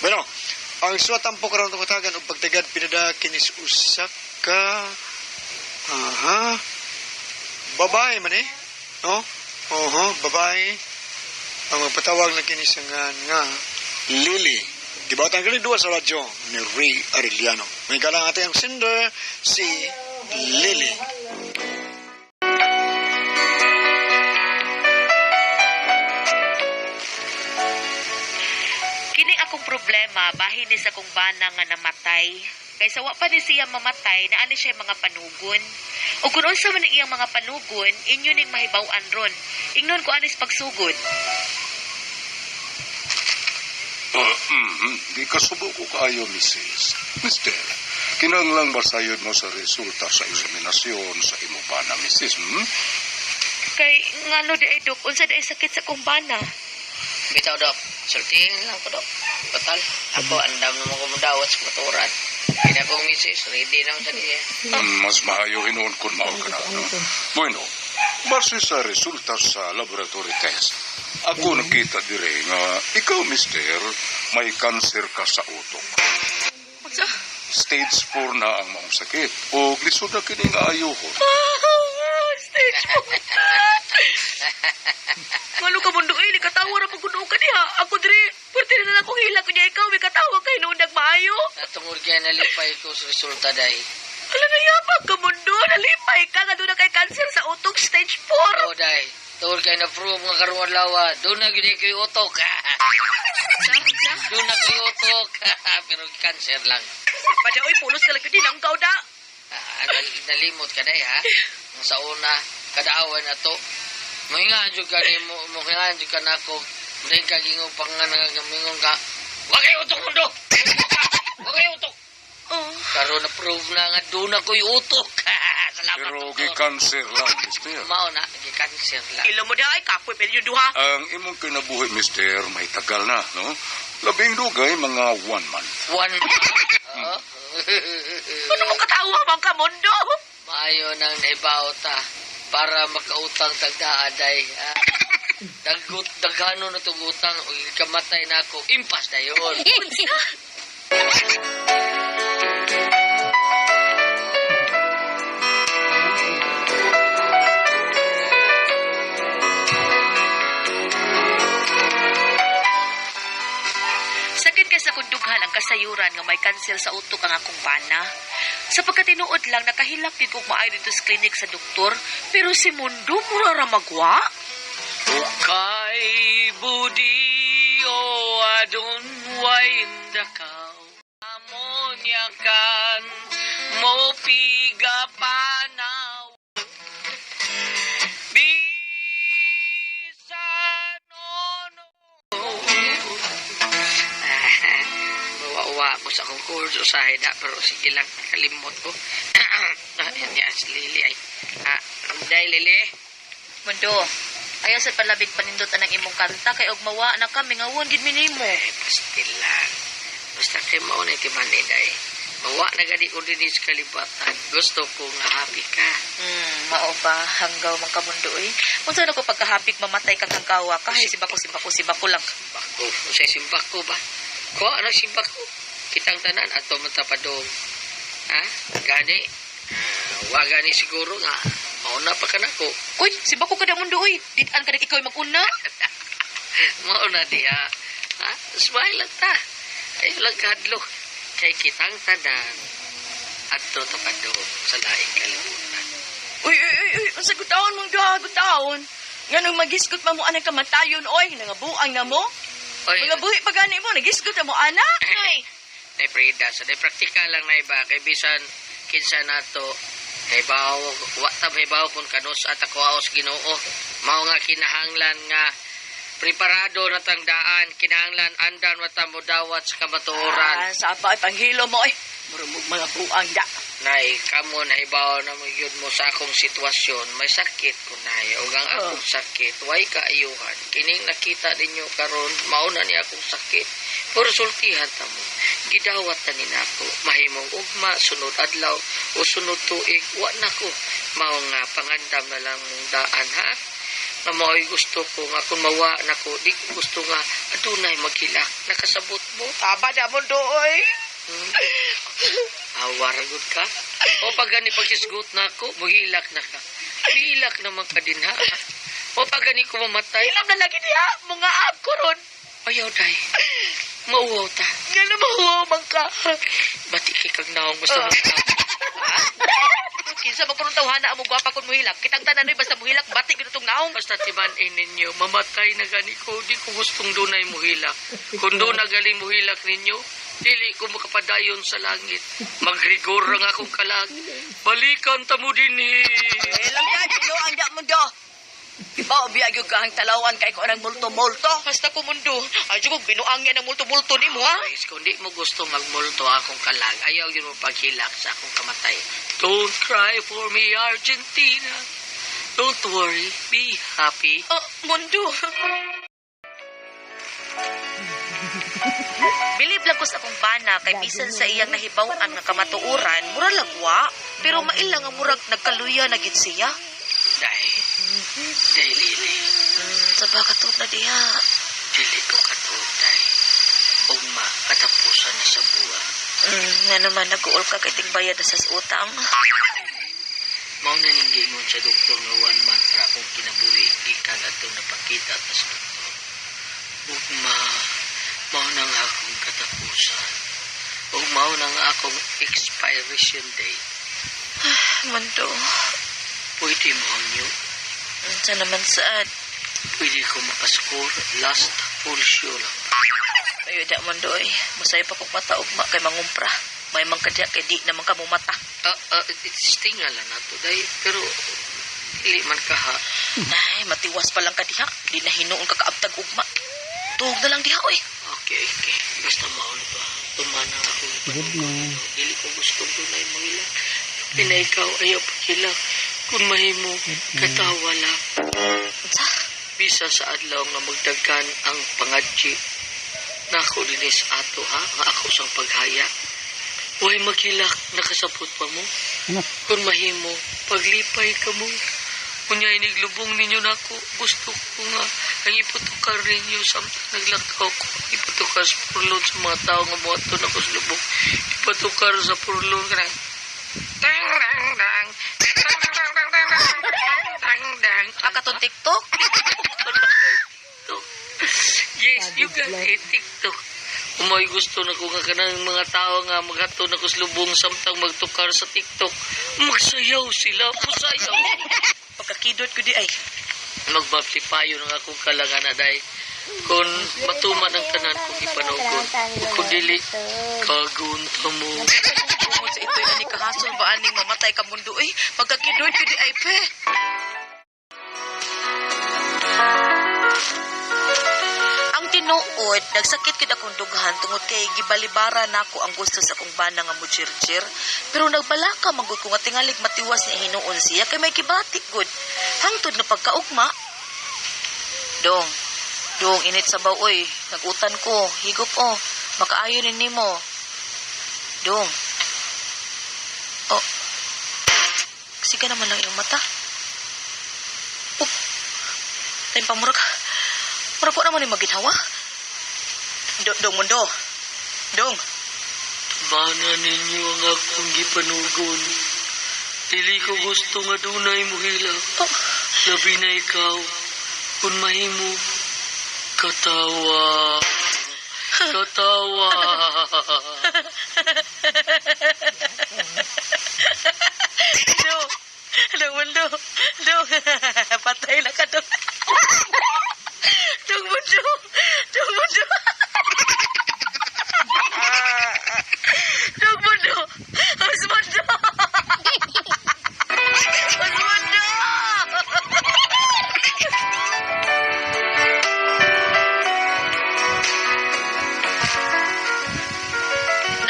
Bueno, ang suwat tampo karon tungutagan og pagtagad pinada kinis usa ka aha babae man eh, no? Oho, babae ang magpatawag na kini sa nga nga Lily. Gibatan kini duwa sa radyo ni Ray Arellano. May galang ate ang sender si Lily. Kini akong problema bahin ni sa akong bana nga namatay. Kaysa wa pa ni siya mamatay, naa ni siya mga panugon. O kung unsa man ang iyang mga panugon, inyo ning mahibaw-an ron. Ingnon ko anis pagsugod. Di kasubo ko kaayo, Mrs. Mister, kinahanglang basayod mo sa resulta sa eksaminasyon sa imo bana, Mrs. Hmm? Kay ngano di ay dok, unsa di ay sakit sa akong bana? Bitaw, Dok. Sultihin lang ko, Dok. Total, ako, andam naman ko mudawat sa maturan. Kaya akong misis, ready naman sa niya. Mas maayo hinuon kung mao ka na, no? Bueno, base sa resulta sa laboratory test, ako nakita dire nga ikaw, mister, may cancer ka sa utok. Unsa? Stage 4 na ang maong sakit o lisod na kini nga ayuhon. Ah, stage 4. Ngano ka mundo eh, nikatawa ra pag ka diha. Ako diri, pwerte na lang akong hila kunya ikaw, may katawa kay noon nagmaayo. Tungod kaya nalipay ko sa resulta, day. Ala na yabag ka mundo, nalipay ka nga doon na kay cancer sa utok stage 4. Oo, day. Tungod kaya na-prove nga karong adlaw, doon na gini ko'y utok. Doon na ko'y utok. Pero cancer lang. Padya oy, pulos ka lang yun, ang da. Ah, nalimot ka, day, ha? Ang sa una, kadaawan na to. Muhingaan jud ka ni mo, muhingaan jud ka nako. Muhingaan ka gingong panganang ka. Wa kay utok mundo. Wa kay utok. Oh. Karon na prove na nga doon na ko'y utok. Salamat. Pero doktor. gi-cancer lang, mister. Mao na, gi-cancer lang. Ilo mo di ay, kapoy pero yung duha. Ang imong kinabuhi, mister, may tagal na, no? Labing dugay, mga 1 month. 1 month. Oo. Ano mo katawa man ka mundo? Maayo nang naibaw ta para makautang tagdaaday. Ah, dagut daghano na tong utang ug kamatay na ako. Impas na yun. Sakit kay sa kundughan ang kasayuran nga may kanser sa utok ang akong bana. Sa pagkatinuod lang, nakahilak din kog maayo dito sa klinik sa doktor. Pero si Mundo, mura ra magwa. Ukay budi o adun waindakaw Amonyakan mo piga panaw Bisan ono. Uwa-uwa ko sa akong course usahay na pero sige lang kalimot ko. Ayan niya si Lily ay. Ah, Day Lily. Mundo, ayaw sa palabig panindot anang imong kanta kay og mawa na kami ngawon gid minimo. Eh, pastil lang. Basta kay mao na timan day. Mawa na gani ko din sa kalibatan. Gusto ko nga happy ka. Mao ba hanggaw man ka mundo eh. Unsa na ko pagkahapik mamatay kang hanggawa kahay si bako si bako si bako lang. Bako. Unsay simbak ko ba? Kuha na simbak ko. Kitang tanan ato man ta padong. Ha? Gani? Ah, wa gani siguro nga. Mauna pa ka nako. Uy, si bako ka na mundo uy. Ditan ka na ikaw maguna. Mauna diha. Ha? Smile lang ta. Ay lang kadlok. Kay kitang tanan adto ta padong sa laing kalibutan. Uy, uy, uy, uy, unsa gutaon mong duha gutaon? Nganong magisgot pa mo anang kamatayon, oy, nangabuang na mo? Oy, Mga buhi pa gani mo, nagisgot na mo, anak? Ay, Nay Frida, sa day praktikal lang na iba kay bisan kinsa nato hibaw wa ta hibaw kung kanus at ako aos Ginoo. Mao nga kinahanglan nga preparado na tang daan, kinahanglan andan wa ta modawat sa kamatuoran. Ah, saba, ay, panghilo mo, oy. Murumog mga buang da. Nay, kamo nahibaw na mo yun mo sa akong sitwasyon, may sakit ko nay, ug ang akong sakit way kaayuhan. Kining nakita ninyo karon, mao na ni akong sakit. Pero sultihan ta mo, gidawat ta ni nako, mahimong ugma sunod adlaw o sunod tuig, wa na ko. Mao nga pangandam na lang mong daan ha. Nga mao'y gusto ko nga kung mawa nako, di ko gusto nga adunay maghilak. Nakasabot mo. mo. Tama na mo doy. Awar gud ka. O pag gani pagsisgot na ako, muhilak na ka. Hilak naman ka din ha. O pag gani ko mamatay, Ilam na lagi niya, mga ab ko ron. Ayaw day. Mauwaw ta. Nga na mahuwaw man ka. Bati kay kag naong basta mo. Kinsa man kuno tawhana amo gwapa kun muhilak. Kitang tanan oy basta muhilak bati gyud tong naong. Basta timan-in ninyo, mamatay na gani ko, di ko gustong dunay muhilak. Kung doon na gali muhilak ninyo, dili ko makapadayon sa langit. Magrigor ang akong kalag. Balikan ta mo din eh. Ilam ka, binuang di mo do. Iba, ubiyag yung kahang talawan kay ko ng multo-multo. Basta ko mundo. Ay jud binuang yan ang multo-multo nimo ha. Guys, kung di mo gusto magmulto akong kalag, ayaw yun mo paghilak sa akong kamatay. Don't cry for me, Argentina. Don't worry, be happy. Oh, mundo. Bilib lang ko sa akong bana kay bisan sa iyang nahibaw-an nga kamatuoran, mura lagwa, pero maila nga murag nagkaluya na gid siya. Day, day, Lily. Sa baka na diha. Dili ko katuog, day. Ugma, katapusan na sa buwa. Nga naman nag-uol ka kay tigbayad na sa utang. Mao na ning giingon sa doktor nga 1 month ra akong kinabuhi gikan adtong napakita ta sa doktor. Ugma, mao na nga akong katapusan. Ug mao na nga akong expiration date. Mundo. Pwede mo nyo, Unsa naman saad? Pwede ko makascore last full show lang. Ayo da mundo oy. Masaya pa kog mata ugma kay mangumpra. May man ka diha kay di naman ka mumata. It's tinga lang nato day, pero dili man ka ha. Ay, matiwas pa lang ka diha. Di na hinuon ka kaabtag ugma. Tuog na lang diha oy. Okay. Basta mauna pa. Tumana ako. Good na. Dili ko gustong dunay mahilak. Pina ikaw ayaw paghilak. Kung mahimo, katawa lang. Unsa? Bisa sa adlaw nga magdagkan ang pangadji. Nako dinis ato ha, nga ako sang paghaya. Way maghilak, nakasabot pa mo. Anak. Kung mahimo, paglipay ka mo. Unya iniglubong ninyo nako, gusto ko nga ang iputukar ninyo samtang naglakaw ko. Iputukar sa purlon sa mga tao nga muadto nako sa lubong. Iputukar sa purlon kanang dang dang dang dang dang dang dang dang dang dang. Akatong TikTok? TikTok. Yes, you got it, TikTok. Umoy gusto na ko nga kanang mga tao nga maghato na ko sa lubong samtang magtukar sa TikTok. Magsayaw sila, musayaw. Pagkakidot ko di ay. Magmaplipayo ng akong kalangan na day. Kung matuman ang tanan kong ipanugon, kung dili, kagunta mo. Tungod sa ito'y ani kahasol ba aning mamatay ka mundo eh. Pagkakidot ko di ay pe. Ang tinuod, nagsakit gid akong dughan tungod kay gibalibara nako ang gusto sa akong bana nga mujirjir. Pero nagbalaka man gud ko nga tingalig matiwas ni hinuon siya kay may gibati gud. Hangtod na pagkaugma. Dong, dong init sa baw oy, nagutan ko, higop oh, makaayo ni nimo. Dong. Oh. Sige naman lang iyong mata. Oh. Tayo pa murag. Murag po naman yung maginhawa. Dong mundo. Dong. Bana ninyo ang akong gipanugon. Dili ko gusto nga dunay muhilak. Oh. Labi na ikaw, kung mahimo, katawa. Katawa. Dong. Dong mundo. Dong. Patay na ka dong. Dong mundo. Dong mundo. Dong mundo. Osmundo. Osmundo.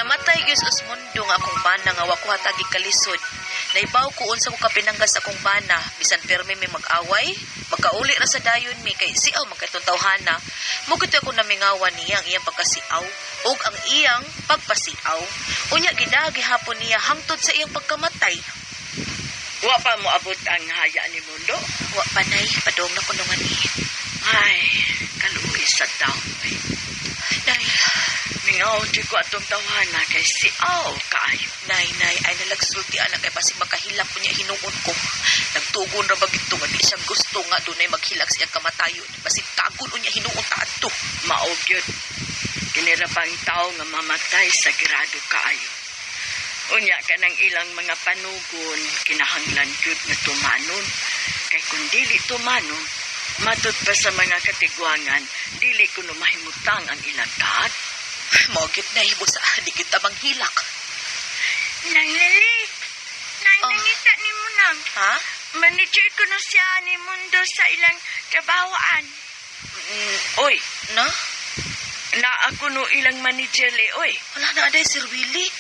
Namatay gyud Osmundo nga akong bana nga wa ko hatagi kalisod. Naibaw ko unsa ko kapinanggas akong bana, bisan pirmi mi mag-away, magkauli ra sa dayon mi kay siaw man kay tawhana. Mo gito ako namingawan niya ang iyang pagkasiaw ug ang iyang pagpasiaw. Unya gidagi hapon niya hangtod sa iyang pagkamatay. Wa pa mo abot ang haya ni mundo. Wa pa nay, padong na kuno nga ni. Ay, kaluoy sa tao. Ay, Nay, Nalingaw di ko atong tawhana kay si Aw kaayo. Nay, nay, ay nalagsulti anak kay basig makahilak ko niya hinuon ko. Nagtugon ra ba gito nga di siya gusto nga dunay maghilak siyang kamatayon. Basig kagon unya hinuon ta adto. Mao gyud. Kini ra bang tao nga mamatay sa grado kaayo. Unya kanang ilang mga panugon kinahanglan gyud nga tumanon. Kay kung dili tumanon, matud pa sa mga katigwangan, dili kuno mahimutang ang ilang kaad. Mao gyud nay busa di kita manghilak. Nang Lili, nang Oh. nangita ni mo nang. Ha? Manager ko no siya ni Mundo sa ilang trabahoan. Oy, Na? na ako no ilang manager le, oy. Wala na aday Sir Willie.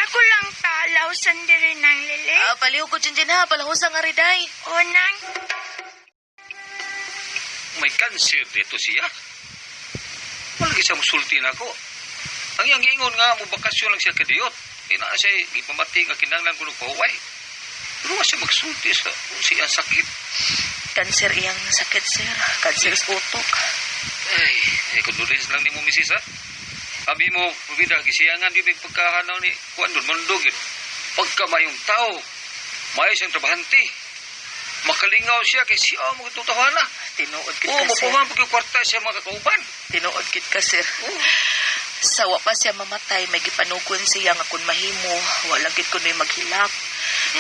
Ako lang talaw sandiri nang Lili. Ah, paliw ko dyan dyan ha, palahusa nga riday. O nang. May cancer dito siya. Wala siya musulti na ako. Ang iyang giingon nga, mubakasyon lang siya kadiyot. Kaya na siya, gipamati nga kinanglan ko ng pahuway. Pero wa siya magsulti sa siyang sakit. Cancer iyang sakit, sir. Cancer sa utok. Ay, eh, condolence lang ni mo, misis, ha? Abi mo, Rubida, gisiyangan di may pagkahanaw ni Juan doon, mundo, gid. Pagka mayong tao, mayo siyang trabahante. Makalingaw siya kay siya mo itong tawana. Tinuod gid Oo, ka, sir. mapuman pag yung kwarta siya mga kauban. Tinuod gid ka, sir. Sawa pa siya mamatay, may gipanugon siya nga kung mahimo, wala gid kuno'y maghilak.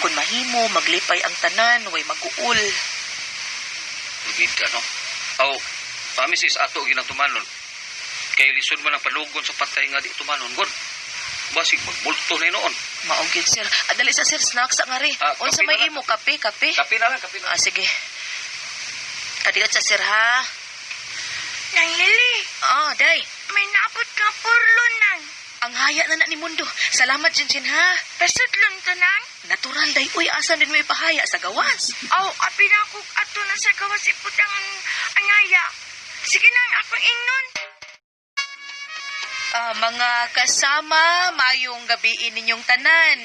Kung mahimo, maglipay ang tanan, way maguol. Rubida, no? Aw, misis, ato ginang tumanon. Kay lisod man ang palugon sa patay nga di tumanon, god. Basig magmulto na noon. Mao gid, sir. Adali sa sir, snacks ang ari. Ah, Unsa kape may na lang. imo, kape, kape. Kape na lang, kape na. Ah, sige. Kadiot sa sir, ha? Nang Lili, Ah, day. may naabot ka purlo nang. Ang haya na na ni Mundo. Salamat, Jinchin, ha? Pasudlon to nang. Natural, day. Uy, asa din may pahaya sa gawas? Aw, api na ako ato na sa gawas iputang ang angaya. Sige nang, akong ingnon. Ah, mga kasama, maayong gabi ninyong tanan.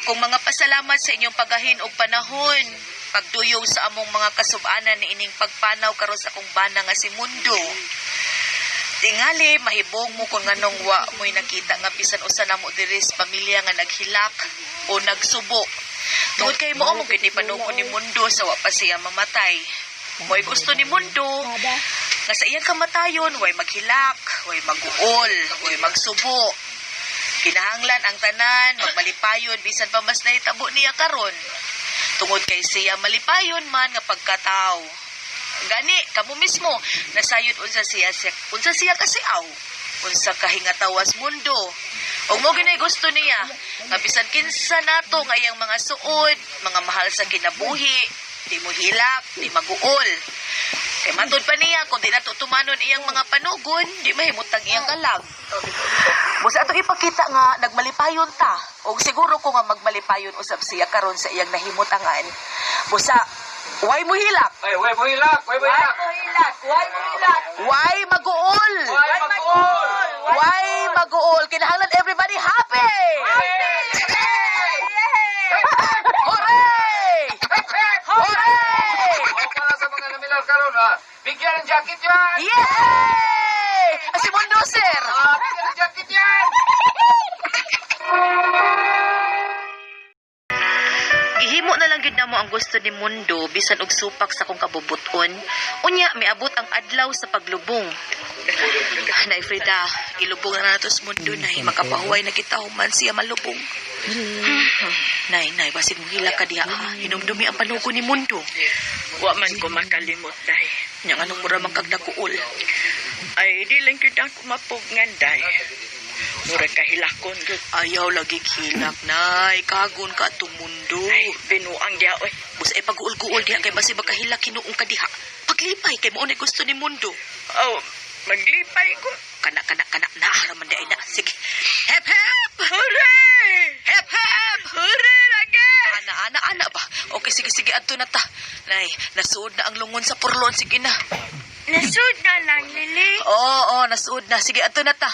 Akong mga pasalamat sa inyong pagahin og panahon, pagduyog sa among mga kasubanan ni ining pagpanaw karon sa akong bana nga si Mundo. Tingali, mahibong mo kung nganong wa mo'y nakita nga bisan usa namo diri sa pamilya nga naghilak o nagsubo. Tungod kay mo mo gid ni panugo ni Mundo sa wa pa siya mamatay. Mo'y gusto ni Mundo nga sa iyang kamatayon, way maghilak, way maguol, way magsubo. Kinahanglan ang tanan, magmalipayon, bisan pa mas nahitabo niya karon. Tungod kay siya malipayon man nga pagkatao. Gani, kamo mismo, nasayod unsa siya kasi aw, unsa kahingatawas mundo. Ug mo ginay gusto niya, nga bisan kinsa nato nga iyang mga suod, mga mahal sa kinabuhi, di mo hilak, di maguol. Kay matod pa niya, kung di nato tumanon iyang mga panugon, di mahimutang iyang kalag. Busa ato ipakita nga nagmalipayon ta. Og siguro ko nga magmalipayon usab siya karon sa iyang nahimutangan. Busa, way mo hilak? Ay, way mo hilak, way mo hilak. Way maguol? Way mag-uol. Way maguol? Kinahanglan everybody happy! Hooray! Hooray! O, para sa mga namilaw karon, ha. Bigyan ng jacket yan! Yay! Ah, si Mundo, sir! Ah, bigyan ng jacket yan! Gihimo na lang gid namo ang gusto ni Mundo bisan og supak sa akong kabubuton. Unya miabot ang adlaw sa paglubong. Nay Frida, ilubong na nato sa Mundo nay makapahuway na kita human siya malubong. Nay, nay, basig mo hila ka diha ha. Hinumdumi ang panugo ni Mundo. Wa man ko makalimot, day. Nya nganong mura man kag nakuol. Ay, di lang gyud ako mapugngan, day. Mura kahilakon gyud. Ayaw lagi hilak, nay. Kagon ka atong mundo. Ay, binuang diha, oy. Busa ay pag-uol-guol diha kay basi makahilak hinuong ka diha. Paglipay kay mao na gusto ni Mundo. Aw, maglipay ko. Kana kana kana na haraman di ay na. Sige. Hep hep! Hooray! Hep hep! Hooray lagi! Ana ana ana ba? Okay sige sige adto na ta. Nay, nasuod na ang lungon sa purlon sige na. Nasud na lang, Lili. Oo, oo, nasuod na. Sige adto na ta.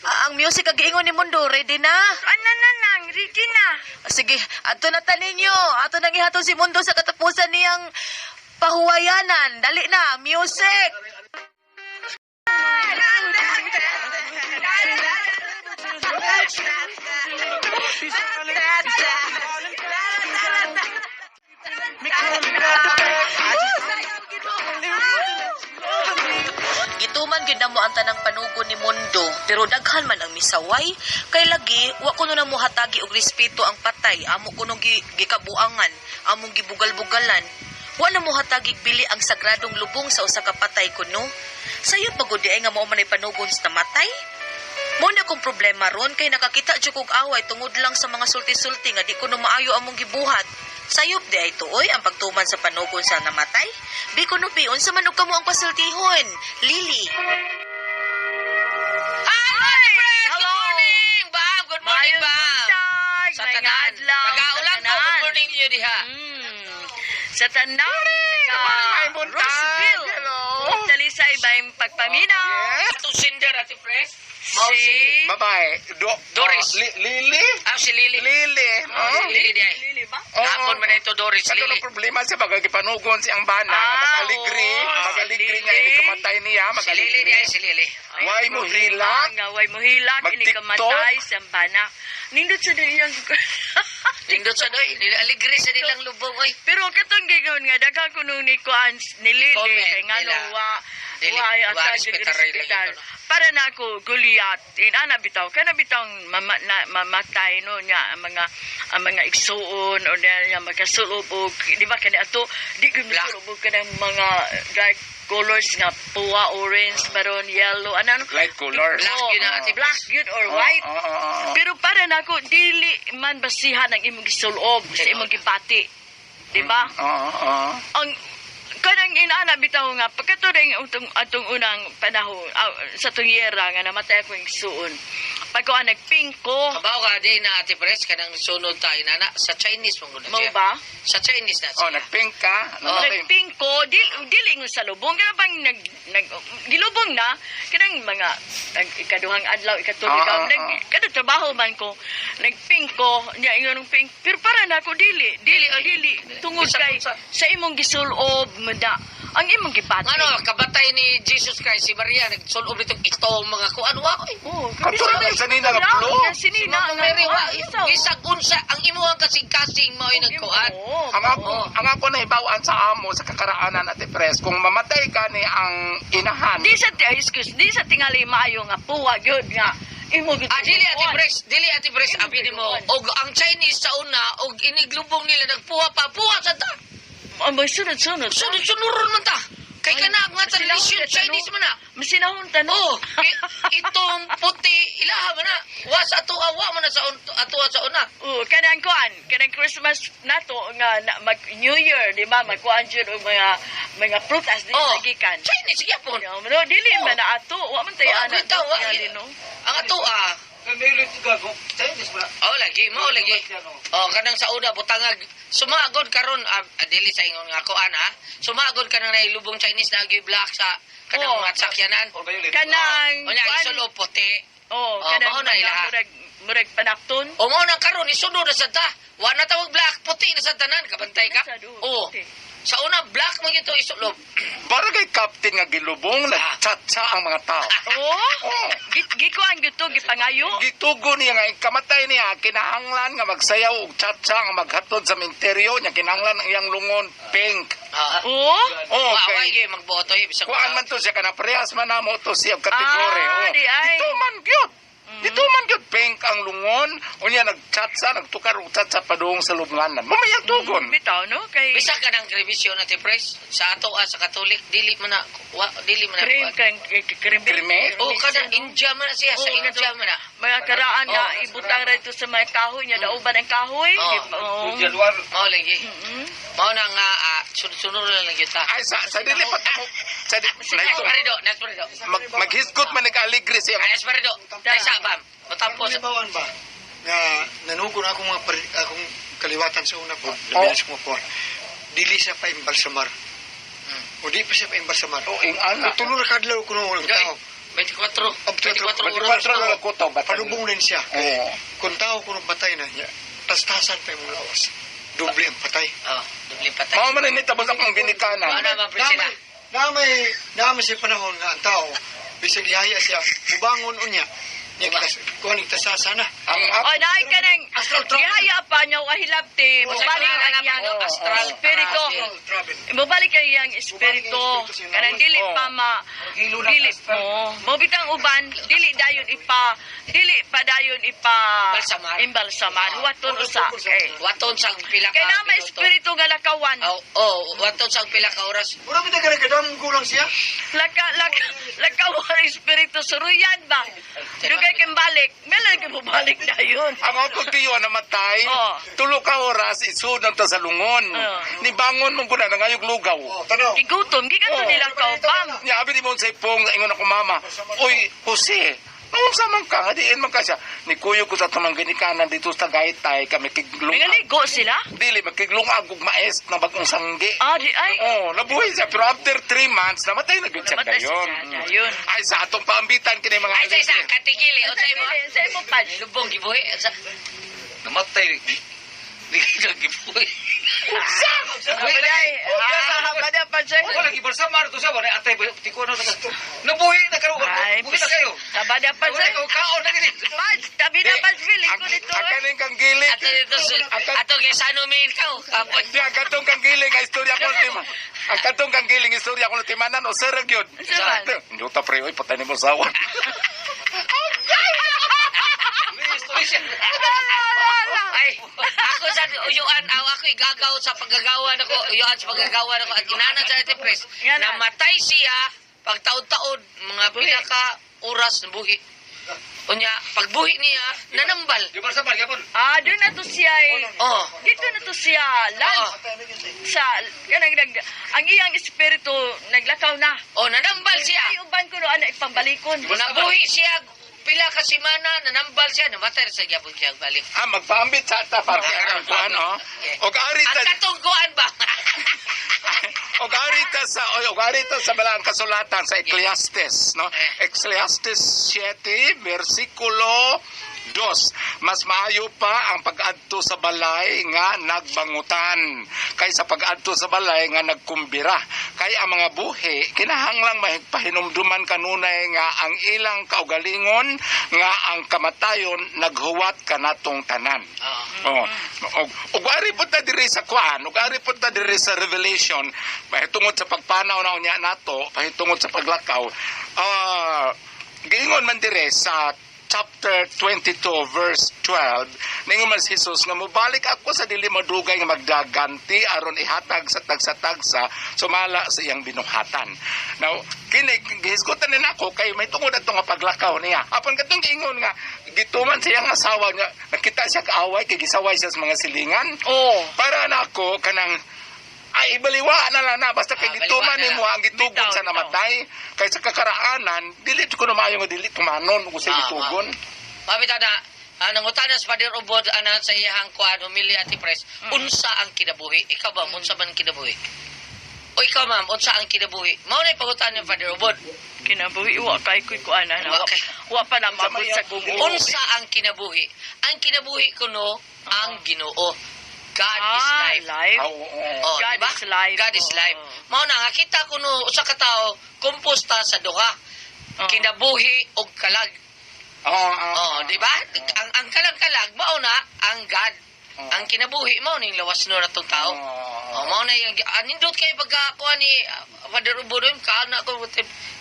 Ah, ang music ang giingon ni Mundo ready na? Ano na lang, ready na. Sige, adto na ta ninyo. Ato nang ihatod si Mundo sa katapusan niyang pahuwayanan. Dali na, music. Gituman gyud namo ang tanang panugo ni Mundo, pero daghan man ang misaway kay lagi wa kuno na mohatagi og respeto ang patay, amo kuno gikabuangan, among gibugal-bugalan. Wa na mohatagi bili ang sagradong lubong sa usa ka patay kuno. Sayop magud di ay nga mao man ay panugon sa namatay. Mo na kong problema ron kay nakakita jud kog away tungod lang sa mga sulti-sulti nga di kuno maayo among gibuhat. Sayop di ay tuoy ang pagtuman sa panugon sa namatay. Di kuno bi unsa man og kamo ang pasultihon. Lily. Hi, friends! Hello! Good morning, Bam! Good morning, Maayong Bam! buntag, Sa maayong tanan. adlaw, sa Pag-aulan ko, good tanan. morning niyo diha. Sa tanan. Maayong buntag. Roseville. Hello. Talisay ba yung pagpaminaw? Yes. Atong sender, Ate Pres. Si... Babae. Doris. Lily? Ah, si Lily. Lily. Oh, si Lily diay. Lily ba? Oo. Kahapon man ito, Doris. Kato Lily. ng problema siya, bagay gipanugon siyang bana, Ah, nga mag-aligri, oo. mag-aligri Si niya, Lily. ini kamatay niya, Si Lily mag-aligri. diay, si Lily. Why mo hilak? Nga, way mo hilak, ini Mag-TikTok? kamatay, sambana. Nindot sa diyang... Nindot sa doy. Aligri sa nilang lubong, oy. Pero katong gigon nga daghan ko nung ni kuan ni Lily I-comment kay ngano nila. wa Dili, wa ay wa asa respetaray lang respetar. ito, no? Para na ako Goliath inana bitaw kana bitaw mama, na, mamatay no niya ang mga igsuon o niya makasulob og di ba kani ato di gyud Black. mosulob og kanang mga dark colors nga puwa, orange, maroon, yellow, ano ano. Light colors. Black Oo, yun na, Ate Black Pres. yun or white. Oo, oo, oo. Pero para nako dili man basihan ang imong gisulob sa imong gibati. Di ba? Oo, oo. Ang kanang inaana bitaw nga pagkato rin atong, atong unang panahon sa atong yera nga namatay ako igsuon. Pagkuan nagpingko, Kabaw ka di na Ate Pres, kanang sunod tayo nana. Sa Chinese mong guna mao siya. ba? Sa Chinese na Oh, siya. nagpink ka. Oo. Namatay. Nagpingko, dili ingon sa lubong kana bang nag, nag gilubong na kanang mga nag, ikaduhang adlaw ikatulo ikaw nag kada trabaho man ko nagpingko niya ingon ng pink pero para nako dili dili dili tungod Bisan kay unsa. sa imong gisulob mada ang imong gibati. Ngano, kabatay ni Jesus Christ, si Maria, nagsulob nitong itong mga kuan wa oy. Oh, Kato na yung sanina nga blue. Sinina Si Mama nga Mary wa, kuan, isaw. bisag unsa ang imuhang kasing-kasing mao'y nagkuan. Oo. Ang ako nahibaw-an sa amo sa kakaraanan Ate Pres, kung mamatay ka ni ang inahan, Di sa excuse, di sa tingali maayo nga puwa gyud nga imo gyud. Ah, dili Ate Pres, dili Ate Pres, Imo abi nimo. gayuan. Og ang Chinese sa una, og iniglubong nila nagpuha pa, puha sa ta. Ang sunod-sunod. Sunod-sunuron man ta. Kay kana nga tradisyon Chinese man na. Masinahon ta no. Oh, itong puti ilaha man na. Wa sa atoa, wa man na sa atoa sa una. Oo, kanang kuan, kanang Christmas nato nga na, mag New Year, di ba? Magkuan jud og mga prutas di Oh, sa gikan. Chinese gyapon. No, dili man na ato, wa man tayo Oh, ana. bitaw, wa. Tingali, no. Ang atoa, Oh, lagi mo lagi. Oh, kanang sa una butangag sumagod karon dili sa ingon nga kuan ha. Sumagod kanang nailubong Chinese na black sa kanang Oh. mga sakyanan. Kanang Unya kuan, isulo puti. Oh, Oh, kanang mao na mga ila. murag panakton. O mao na karon isunod na sad ta. Wa na tawag black puti na sad tanan kabantay ka. Puti na sad, oh, Oo. puti. Sa una black man gyud to isulob. para kay captain nga gilubong, nagtsatsa ang mga tao. Oh. Oo. Gikuan gyud to gipangayo. Gitugo niya nga ikamatay niya kinahanglan nga magsayaw og tsatsa nga maghatod sa menteryo niya kinahanglan ang iyang lungon pink. Ah. Oh. Oh, Wa wa kay gyud magboto eh bisag kuan man to siya kana parehas man namo to siya og kategori. Ah, oh. di ay. Dito man gyud. Dito man gyud pink ang lungon unya nagtsatsa nagtukar og tsatsa padung sa lubnganan. Mamayang tugon. Bitaw no kay Bisag kanang revision natin pres sa ato sa Katolik dili man na wa, dili man na cream kuan. kang cream. Creme? Oh, kanang India man na siya sa Oo, India man na. Mga karaan nga Oh. ibutang ra ito sa mga kahoy niya dauban ang kahoy. Oh. Di ba? Oo. Mao lagi. Mm-mm. Mao na nga sunod-sunod na lang gyud ta. Ay sa dili pa ta mo sa di Next na parido, next parido. maghisgot man nag-aligre siya. Next parido. Tay sa bam. Matapos. Halimbawan ba nga nanugo na akong mga akong kaliwatan sa una po, labi na sa mga puwan. Dili siya pa imbalsamar. O di pa siya pa imbalsamar. Oh, ing ana. Tulo na kadlaw kuno ang tao. 24. Ab, 24 oras. 24 na ko to batan. Palubong rin siya. Oo. Kung tao kuno patay na niya, tastasan pa imong lawas. Doble ang patay. Oh, doble patay. Mao man ni tapos akong ginikanan. Mao na ba Priscilla? Namay, namay sa panahon nga ang tao, bisag lihaya siya, ubangon unya. Niya kita kuan kita sa sana. Ang O, naay ka nang Astral travel. gihaya pa niya wa hilabti. Mobalik ang iyang Astral espiritu. travel. Travel. Mobalik ang iyang espiritu. Kanang dili pa ma dili mo. Mobitang uban dili dayon ipa dili pa dayon ipa Balsamar. Imbalsamar. Huwaton usa. Kay Waton sa pila ka kay na may minuto. espiritu nga lakawan. Oh, oh, waton sa pila ka oras. Mura bitaw ka kadam gulang siya. Laka laka lakawan ang espiritu suruyan ba. Dugay kang balik. Meron kang mobalik dayon. Ang akong tiyo namatay, Oh. tulo ka oras isunod ta sa lungon. Oh. Nibangon mong kuna nangayog lugaw. Oh, tanaw. Gigutom gikan to Oh. nila kaubang. Nya abi ni mo sa ipong ingon ako mama. Uy, Jose, unsa man ka nga diin man ka siya. Nikuyo ko sa tumang ginikanan dito sa Tagaytay kami kiglung. Nangaligo sila? Dili makiglungag og mais na bagong sanggi. Ah, di ay. Oh, nabuhi siya pero after 3 months namatay na gyud siya Namatay siya dayon. dayon. Ay sa atong paambitan kini mga Ay, sa isa, katigili. O sa imo. Sa imo pa. Lubong, gibuhi. Sa, Namatay. Di ka gibuhi. Baday. Ah, baday pa siya. Wala gibalsamar to sa wala atay tiko na nabuhi na karon. Ay, Buhi na kayo. Sabada pa Wala siya. ka kaon na gini. Paj, tabi na pa feeling Ang ko dito. ang kaning kang giling. ato dito, ato kay Sano Main ka. oh. Kapon. Di ang katong kang giling ang istorya ko tima. Ang katong kang giling istorya ko timanan o sir gyud. Unsa man? Hindi ta pre oy patay nimo sawa. Ay, ako sa uyuan, aw, ako igagaw sa paggagawa nako, uyuan sa paggagawa nako at inana sa ate pres. Nga na. Namatay siya pag taon-taon, mga pila ka oras na buhi. Unya, pagbuhi niya, nanambal. Gibalsamar gyapon. Ah, doon na to siya eh. Oh. Dito na to siya. Lan, Oo. sa, kanang nag, ang iyang espiritu naglakaw na. Oh, nanambal siya. Ay, uban ko no, anak, ipambalikon. Nabuhi siya pila ka semana, nanambal siya, namatay sa gyapon siya balik. Ah, magpaambit sa ta para ang kuan oh. Og ari Ang ta katungguan ba? og ari ta sa og ari ta sa balang kasulatan sa Ecclesiastes, no? Ecclesiastes 7 versikulo 2. Mas maayo pa ang pag-adto sa balay nga nagbangutan kaysa pag-adto sa balay nga nagkumbira. Kay ang mga buhi kinahanglang pahinumduman kanunay nga ang ilang kaugalingon nga ang kamatayon naghuwat kanatong tanan. Oo. Oh. Og og ari pud ta diri sa kuan, og ari pud ta diri sa Revelation, pahitungod sa pagpanaw na unya nato, pahitungod sa paglakaw. Ah, giingon man dire sa chapter 22 verse 12, ningon man si Jesus nga mobalik ako sa dili madugay nga magdaganti aron ihatag sa tagsa-tagsa sumala sa iyang binuhatan. Now, kini gihisgutan ni nako kay may tungod ato nga paglakaw niya. Apan katong giingon nga gituman sa iyang asawa niya, nakita siya kaaway kay gisaway siya sa mga silingan. Oh. Para nako kanang ay baliwa na lang na basta kay Ah, gituman baliwa na nimo ang gitugon Bitaw, sa bitaw. namatay kay sa kakaraanan dili ko na maayo nga dili tumanon ug sa Ah, gitugon. Mabita na, ah, nangutana sa Father Ubod, ana sa iyang kuan, humili ati pres, unsa ang kinabuhi? Ikaw ba, unsa man ang kinabuhi? O ikaw ma'am, unsa ang kinabuhi? Mao na pangutan ni Father Ubod. Kinabuhi, wa kay ko'y kuan na. Wa Wa, kay- wa pa na mabot sa gugo. Unsa ang kinabuhi? Ang kinabuhi kuno ang Ginoo. God is Ah, life. life. Ah, oo. Oh, God diba? is life. God is Oo. life. Mao na nga kita kuno usa ka tawo komposta sa duha. Oo. Kinabuhi og kalag. Oo, oo. Oh, di ba? Ang kalag-kalag mao na ang God. Oo. Ang kinabuhi mao ning lawas no natong tao. Oo. Oh, mao na yung nindot kay pagkakuha ni Father Ubod ka na ako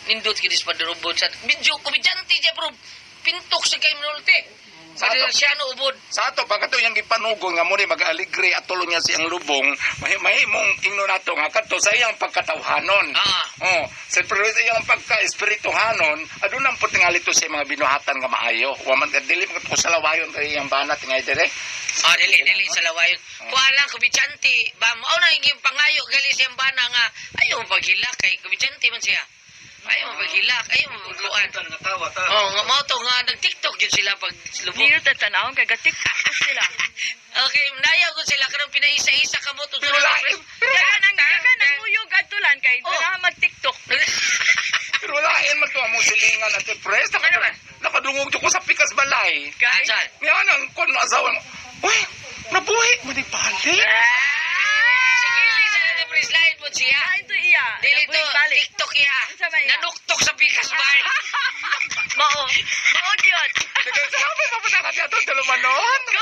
nindot kay Father Ubod sa medyo komedyante siya pero pintok sa kay minulti. Sa Father ato- Siano Ubod. Sa ato pa kato iyang gipanugon nga mo ni mag-aligre at tulo niya siyang lubong, mahimong ingno nato nga kadto sa iyang pagkatawhanon. Ah. Oh, sa pero sa iyang pagka-espirituhanon, aduna po tingali to sa mga binuhatan nga maayo. Wa man dili man ko sa lawayon kay iyang bana tingali dire. Ah, dili dili sa lawayon. Kuha lang komedyante, ba mao na yung pangayo gali siyang bana nga ayaw mo paghilak kay komedyante man siya. Ayaw mo paghilak, ayaw mo pagkuan. Nga tawa ta. Oh, nga mao to nga nag-TikTok gyud sila pag lubong. Niyo tatanawon kay gatik ko sila. Okay, nayaw ko sila kanang pinaisa-isa ka mo to. Pero lain, Daga nang uyog atulan kay Oh. ganahan mag-TikTok. pero lain man to among silingan at pres. Ano ba? Nakadungog to ko sa pikas balay. Kay Asan? Nga nang kon asawa mo. Uy, nabuhi mo ni balik. Sige, sa ni Pres Line po siya. Ah, ito iya. Dili to, Nabuhi balik. TikTok iya. Unsa man iya? Nanuktok sa pikas bar. Mao. Mao gyud. Salamat pa po na kanya itong tulumanon.